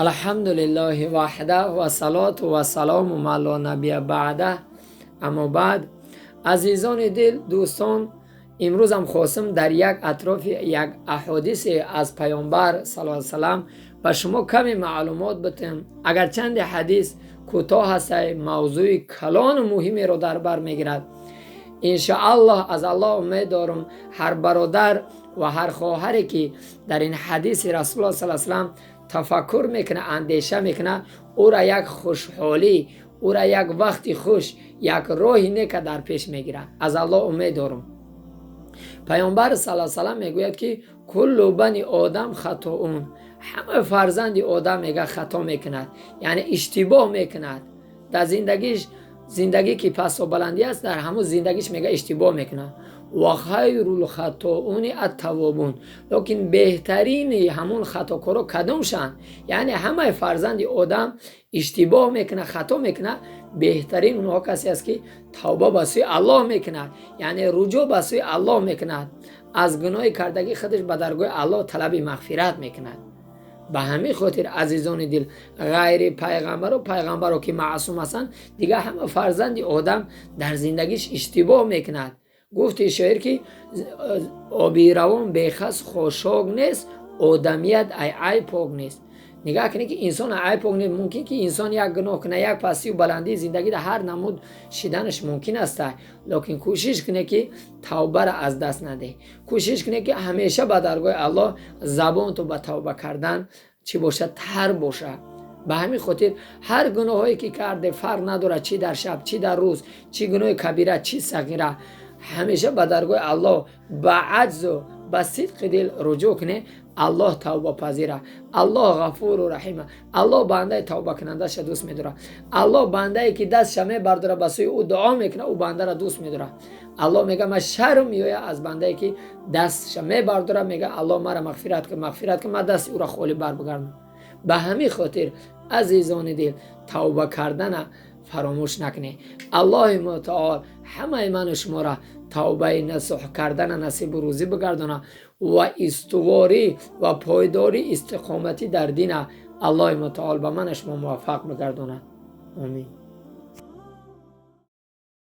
Алҳамдулиллоҳи ваҳдаҳ вассалоту вассалому ма ло набия баъдаҳ, аммо баъд. Азизони дил, дӯстон, имрӯзам хостам дар як атрофи як аҳодисе аз Паёмбар саллаллоҳу алайҳи васаллам ба шумо каме маълумот битам. Агарчанде ҳадис кӯтоҳ аст, мавзӯи калону муҳимеро дар бар мегирад. Иншоаллоҳ, аз Аллоҳ умед дорам, ҳар бародар ва ҳар хоҳаре, ки дар ин ҳадиси Расулуллоҳ саллаллоҳу алайҳи васаллам тафаккур мекунад, андеша мекунад, ӯра як хушҳолӣ, ӯра як вақти хуш, як роҳи нека дар пеш мегирад. Аз Аллоҳ умед дорам. Паёмбар саллаллоҳу алайҳи васаллам мегӯяд, ки куллу бани одам хатоун, ҳама фарзанди одам, мега, хато мекунад, яъне иштибоҳ мекунад дар зиндагиш. Зиндагӣ ки пасту баландӣ аст, дар ҳамун зиндагиш, мега, иштибоҳ мекунад. Ва хайрул хатоуни аттавобун, лекин беҳтарини ҳамун хатокоро кадомшанд? Яъне ҳамаи фарзанди одам иштибоҳ мекунад, хато мекунад, беҳтарин онҳо касе аст, ки тавба ба сӯи Аллоҳ мекунад, яъне руҷӯъ ба сӯи Аллоҳ мекунад, аз гуноҳи кардагии худаш ба даргоҳи Аллоҳ талаби мағфират мекунад. Ба ҳамин хотир, азизони дил, ғайри пайғамбару пайғамбаро, ки маъсум ҳастанд, дигар ҳама фарзанди одам дар зиндагиш иштибоҳ мекунад. Гуфти шоир, ки оби равон бехас хошок нест, одамият ай айб пок нест. Нигаҳ кунед, ки инсон айб пок нест. Мумкин, ки инсон як гуноҳ кунад, як пастию баландии зиндагӣ дар ҳар намуд шиданаш мумкин аст, лекин кӯшиш кунед, ки тавбаро аз даст надиҳед. Кӯшиш кунед, ки ҳамеша ба даргоҳи Аллоҳ забонтон ба тавба кардан чӣ бошад, тар бошад. Ба ҳамин хотир ҳар гуноҳое, ки карде, фарқ надорад, чӣ дар шаб, чӣ дар рӯз, чӣ гуноҳи кабира, чӣ сағира, ҳамеша ба даргоҳи Аллоҳ ба аҷзу ба сидқи дил руҷӯъ кунед. Аллоҳ тавбапазира, Аллоҳ ғафуру раҳима. Аллоҳ бандаи тавбакунандаша дӯст медорад. Аллоҳ бандае, ки дастша мебардора, ба сӯи ӯ дуо мекунад, ӯ бандаро дӯст медорад. Аллоҳ мега: «Ман шарм меояд аз бандае, ки дастша мебардора, мега: „Аллоҳ, мара мағфират кун, мағфират кун“, ман дасти ӯро холӣ барбигардам.» Ба ҳамин хотир, азизони дил, тавба кардана фаромӯш накунед. Аллоҳи мутаол ҳамаи ману шуморо тавбаи насӯҳ кардана насибу рӯзӣ бигардона ва истиворӣ ва пойдорӣ, истиқоматӣ дар дина Аллоҳи мутаол ба ману шумо муваффақ бигардонад. Омин.